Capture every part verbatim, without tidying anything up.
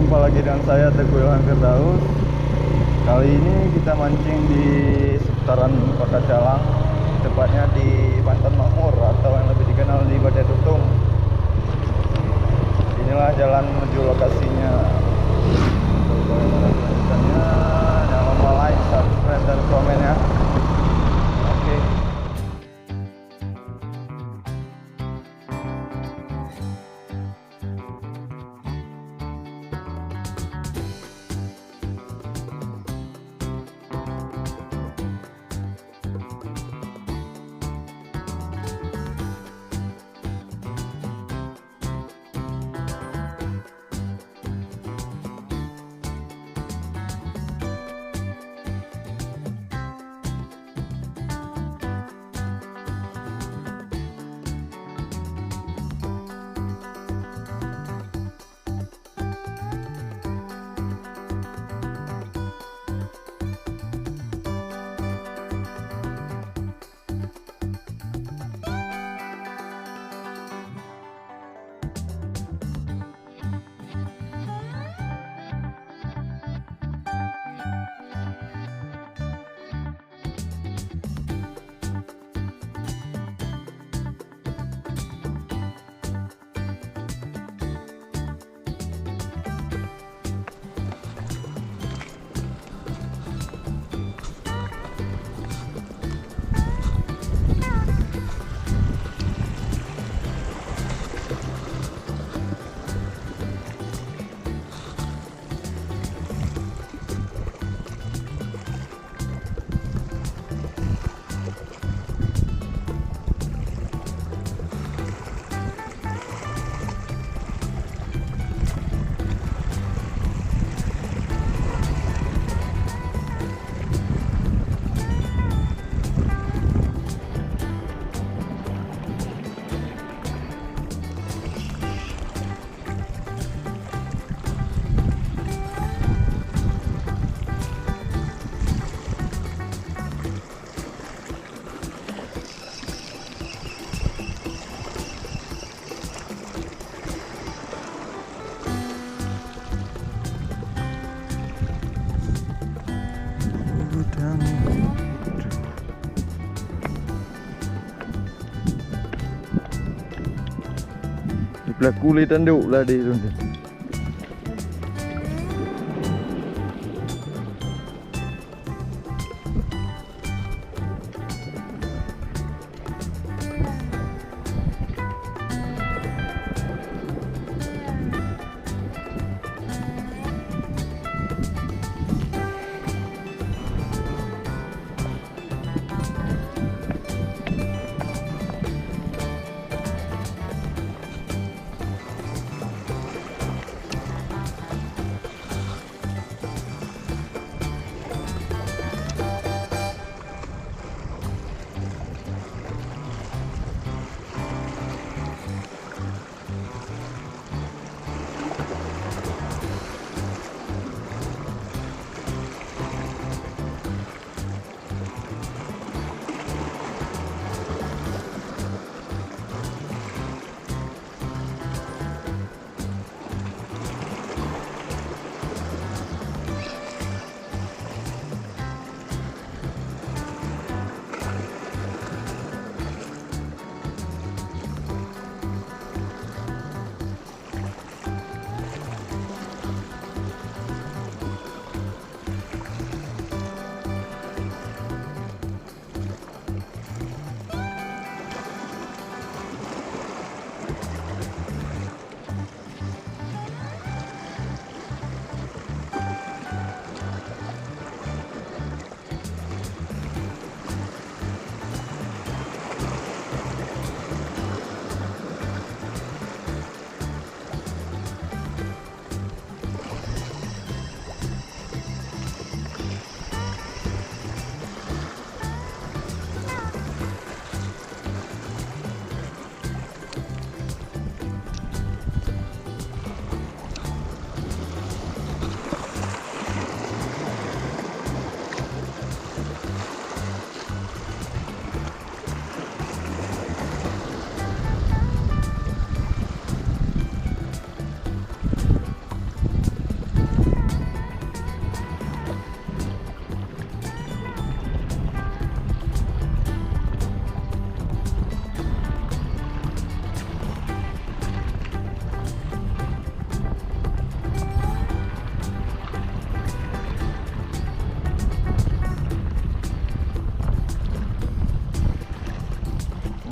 Jumpa lagi dengan saya, Teuku Ilham Firdaus. Kali ini kita mancing di seputaran Kota Calang, tepatnya di Pantan Makmur atau yang lebih dikenal di Bajai Tutung. Inilah jalan menuju lokasinya. Untuk bagaimana kelanjutannya, jangan lupa like, subscribe, dan komen ya. Oke. Di pelaku le tanduk lah di tu.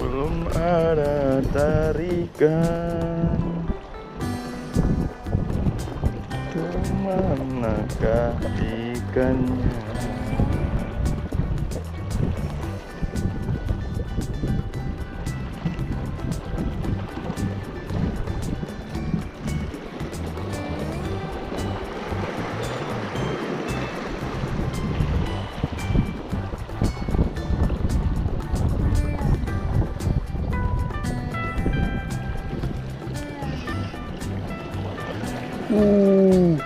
Belum ada tarikan. Kemanakah ikannya? Uh.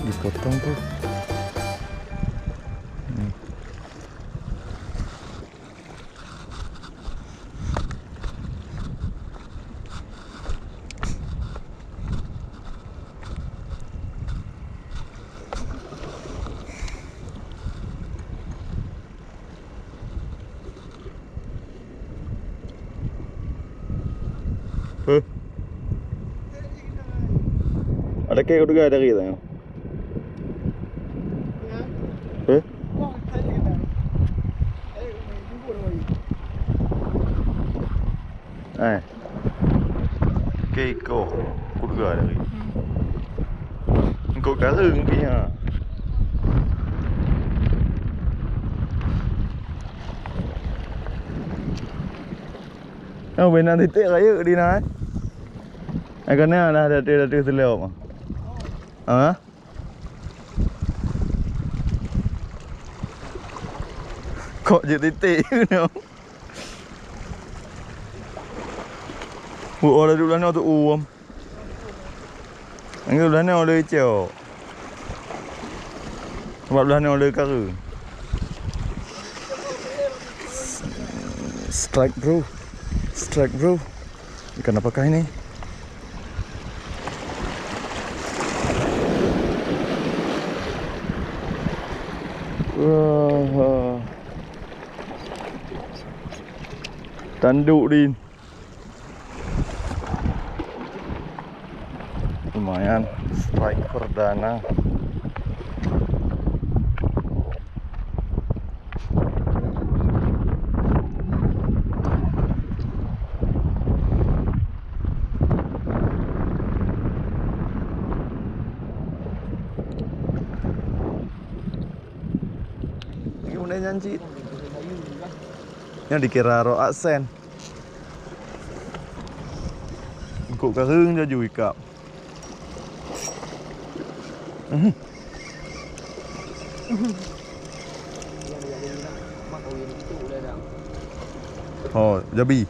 Dipotong tuh. Hmm. Huh. Ada kayak udah ada gitu. Huh? Eh. Keu iko, keu dua dari. Engkau kareng pih ha. Oh, bena titik rayeuk di na, eh. Agak na lah datu-datu selop. Ha? Kok jeuet titik nyoe? Bu, oh, laduk lanoe tu uem. Anggur lanoe le cok. Sebab lanoe le kara. Strike, bro. Strike, bro. Ikan apakah ini? Wah. Tanduk, Din. Lumayan, strike perdana. Lagi benda nyan cit. Nyan dikira rok aksen. Engkuk kareng laju ikap. Mhm. Oh, jabi.